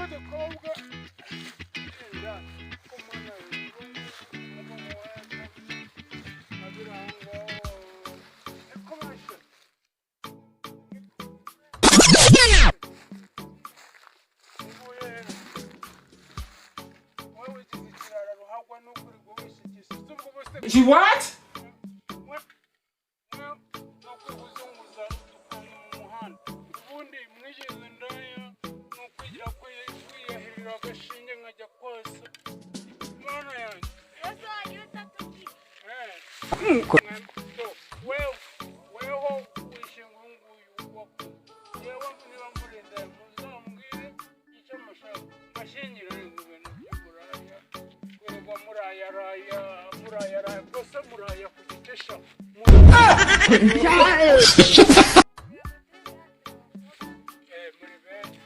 Utwo dukobwa yenda kumana umugongo wacu abiri aho ngaho niko basha. Uvuye heno wowe wigize ikirara ruhagwa n'ukuri ngo wishikishe ubwo bose. She what? Mwe no kuzunguza ukuntu mu muhanda ubundi mwigize indaya ni ukwigira kwiyahirira agashinge nkajya kwasa mana yanjye. Ese wagira utatubwira? Wewe weho wishinga uyu nguyu wakuze yewe, niba murinda muzambwire icyo mushaka mbashyingire mu bintu by'uburaya, wirirwa murayaraya murayaraya rwose, muraya ku giti sha. Muri benshi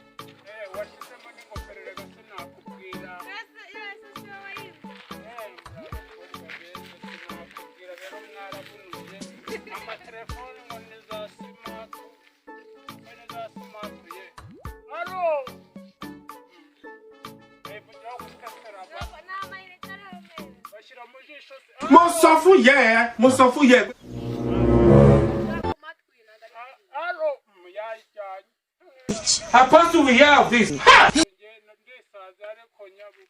washyizemo n'ingofero reka sinakubwira. Ese ese si wowe wayibye? Murabakobwa beza sinakubwira rero, mwarabunuye amatelefoni ngo ni za smart, ngo ni za smart ye. Alo, vugiraho gukatara. Ntabwo ni amayinite ariho meza. Bashyira mu jisho se. Mo sọ fún ìyá ẹ, mo sọ fún ìyá ẹ. Ku matwi ntabwo ari. Alo, yayijyanye. Apostle will hear of this. Ha! Ndisaza ariko nyabu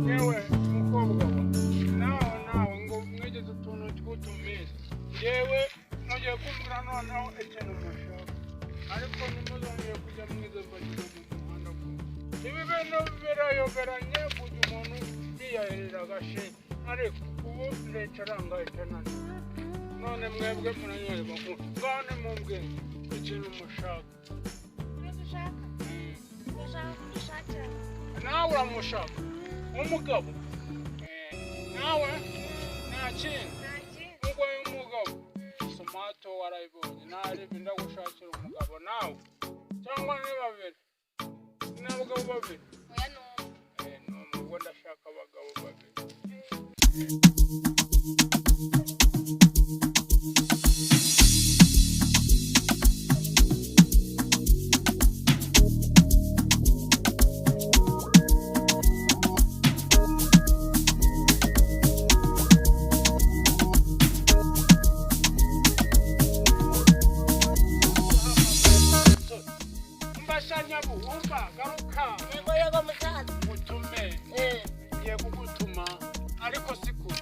yewe mukobwa wa nawe nawe ngo mwigeze utuntu tw'utumisi yewe mugiye kumbwira noneho ikintu mushaka, ariko ntimuzongere kujya mwizobagiza mu muhanda ko ibi bintu birayoberanye kujya umuntu yiyahirira agashinge, ariko ubu ndicara ngahita naniwe. None mwebwe muranyereka ngo ngaho nimumbwire ikintu mushaka. Icyo dushaka? Ndashaka kudushakira. Nawe uramushaka umugabo? Nawe nta kindi? Nta kindi. Ubwo umugabo smart warayibonye ntarebe ndagushakira umugabo nawe cyangwa ni babiri, ni abagabo babiri? Oya, ni umwe. Ni umwe, ubwo ndashaka abagabo babiri. Mbashanyabu umva garuka. Yego yego, musaza. Utume. Ngiye kugutuma ariko si kure,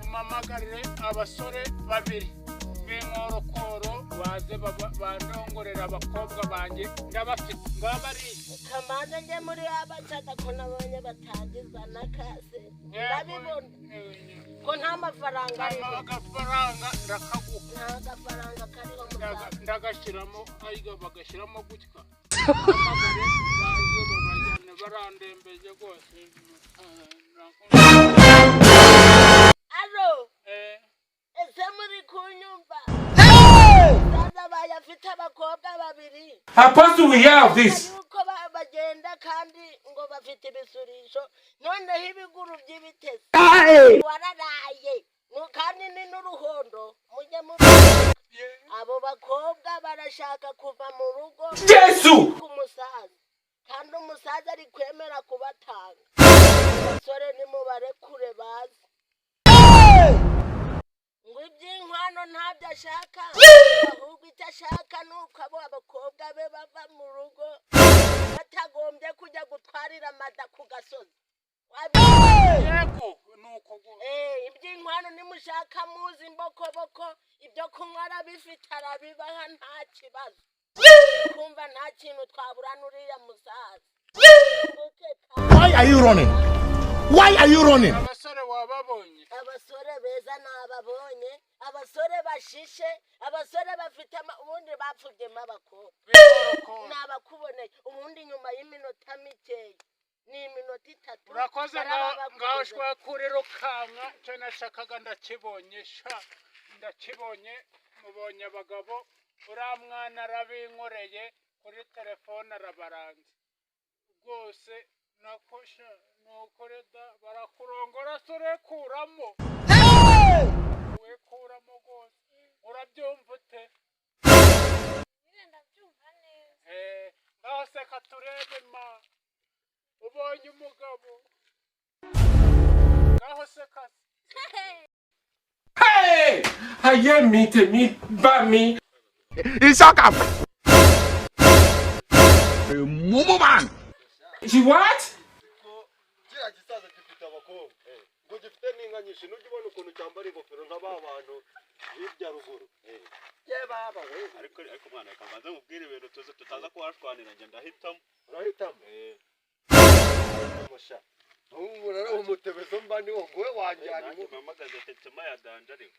umamagarire abasore babiri b'inkorokoro baze bandongorera abakobwa banjye, ndabafite ngabariye. Kamanza njye muri abacata ko nabonye batangiza n'akase ndabibona ko nta mafaranga ariho. Agafaranga ndakaguha. Nta gafaranga kariho, musaza. Ndagashyiramo ayiga bagashyiramo gutya. Hamagare baze babajyane, barandembeje rwose. Alo, ese muri kunyumva? Musaza abaye afite abakobwa babiri. Apostle will hear of this. Yuko bagenda kandi ngo bafite ibisurisho, noneho ibiguru by'ibitesi wararaye kandi ni n'uruhondo mujye mu abo bakobwa barashaka kuva mu rugo Jésù! ku musaza, kandi umusaza ari kwemera kubatanga. Abasore nimubarekure baze, ngo iby'inkwano ntabyo ashaka, ahubwo icyo ashaka ni uko abo abakobwa be bava mu rugo batagombye kujya gutwarira amada ku gasozi. Yego, nuko Iby'inkwano nimushaka muzi imbokoboko, ibyo kunywa arabifite, arabibaha, nta kibazo. Kumva nta kintu twaburana uriya musaza. Why are you running? Why are you running? Abasore wababonye? Abasore beza nababonye, abasore bashishe, abasore bafite ubundi bapfubyemo abakobwa. B'inkorokoro. Nabakuboneye ubundi nyuma y'iminota mikeya, ni iminota 3. Urakoze. Baraba Ngaho bakugezeho. Shwakurirukanka icyo nashakaga ndakibonye sha, ndakibonye. Mubonye abagabo, uriya mwana arabinkoreye kuri telefone, arabaranze rwose. Nako sha nuko reda barakurongora se, urekuramo, wikuramo rwose. Urabyumva ute? Nyine ndabyumva neza. Ngaho se. Reka turebe ma. Ubonye umugabo. Ngaho se kasi. Hey! Ayé mi tèmi bá mi. Isaka. Mumu man. She what? Kiriya gisaza gifite abakobwa ngo gifite n'inka nyinshi, nujya ubona ukuntu cyambara ingofero nka ba bantu hirya ruguru, ye baba we. Ariko mwana, reka mbanze nkubwire ibintu tuzi tutaza kuhashwanira. Njye ndahitamo. Urahitamo musha umuntu umutebezo mba niwo nguwe wanjyana. Nanjye mpamagaze tetema ya danje, ariko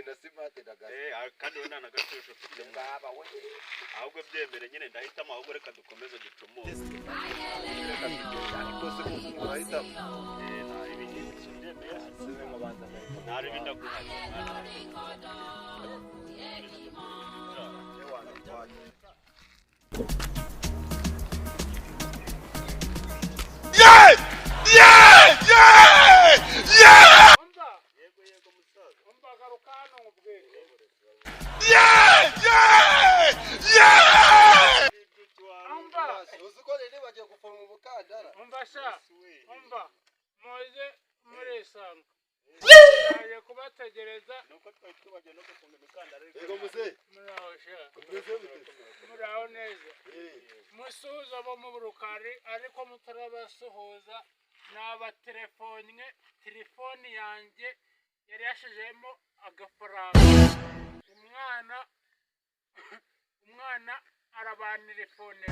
na simate na gaze. Kandi we nta na gacusho ufite mwana. Baba we. Ahubwo byemere nyine, ndahitamo. Ahubwo reka dukomeze ducumure. Ariko se kuko urahitamo? Nta ibindi byemeye. Siwe nkabanza ngahitamo. Nta ribi, ndaguhaye mwana. Ye wanatwaye. Yeah! Yeah! Yeah! Yeah! Umva. Yego, yego musaza. Umva, garuka hano nkubwire. Yeah! Yeah! Yeah! Umva. Uzi ko rero bagiye gufunga umukandara. Umva sha. Umva. Muze murisanga. Naje kubategereza. Nuko twari twibagiwe no gufunga imikandara, ariko Yego muzehe. Muraho sha. Umeze bite? Muraho neza. Eh. Musuhuza bo mu Rukari, ariko mutarabasuhuza nabatelefonnye, telefoni yanjye yari yashizemo agafaranga. Umwana arabantelefone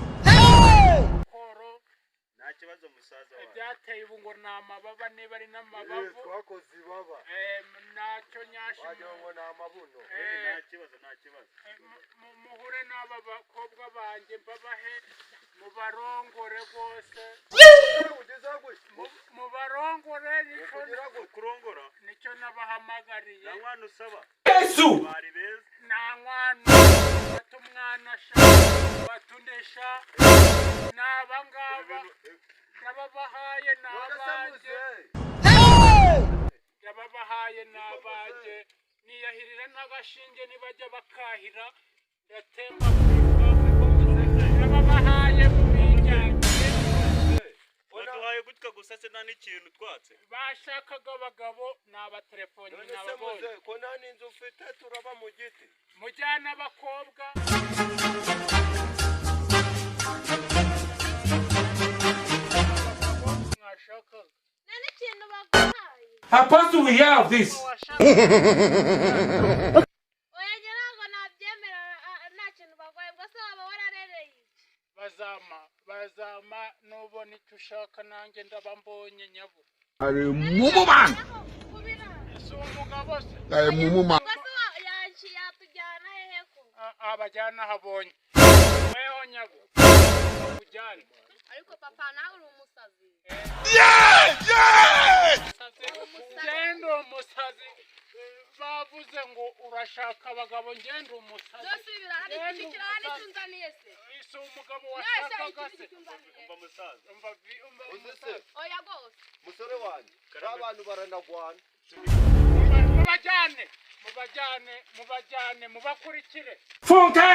koro. Nta kibazo musaza wawe. Ibyateye ubu ngo ni amababa, niba ari Eh, n'amabavu. Twakoze ibaba. Ntacyo nyashimo. Wagira ngo ni amabuno. Nta kibazo, nta kibazo. Muhure n'aba bakobwa banjye, mbabahe mubarongore rwose. Ugezeho gutya. Mubarongore nicyo. Kugira gutya. Kurongora. Nicyo nabahamagariye. Nta mwana usaba. Jésù! Bari beza. Nta mwana bata, umwana sha batundesha ni aba ngaba ndababahaye, ni None se abanjye. muzehe. Ndababahaye, ni abanjye, niyahirira n'agashinge nibajya bakahira ndatemba. Ndababahaye mubijyanye. Waduhaye gutya gusa se, nta n'ikintu twatse? Bashakaga abagabo ni abatelefoni. None se Nababonye. muzehe, ko nta n'inzu ufite, turaba mu giti? Mujyane abakobwa. Mwashakaga. Nta n'ikintu baguhaye. Apostle will hear of this. Washakaga. Oya, njye ntabwo nabyemera, nta kintu baguhaye. Ubwo se waba wararereye iki? Bazama, bazama, nubona icyo ushaka nanjye ndaba mbonye nyabu. Mumu man. Kubira. Si umugabo se? Mumu man. Ubwo se yatujyana hehe ko? Abajyana ahabonye weho nyabu, akujyane. Ariko papa, nawe uri umusazi. Yeah! Yeah! Ngende umusazi, bavuze ngo urashaka abagabo, ngende umusazi. Byose ibi birahari. Ngende Iki kirahari. umusazi. Icyo unzaniye se? Si umugabo Nese washakaga iki se? icyo unzaniye? Umva musaza. Umva umva Uzi se, umusazi. Oya rwose. musore wanjye, ba bantu baranagwana. Mubajyane, mubajyane, mubajyane, mubakurikire. Funke!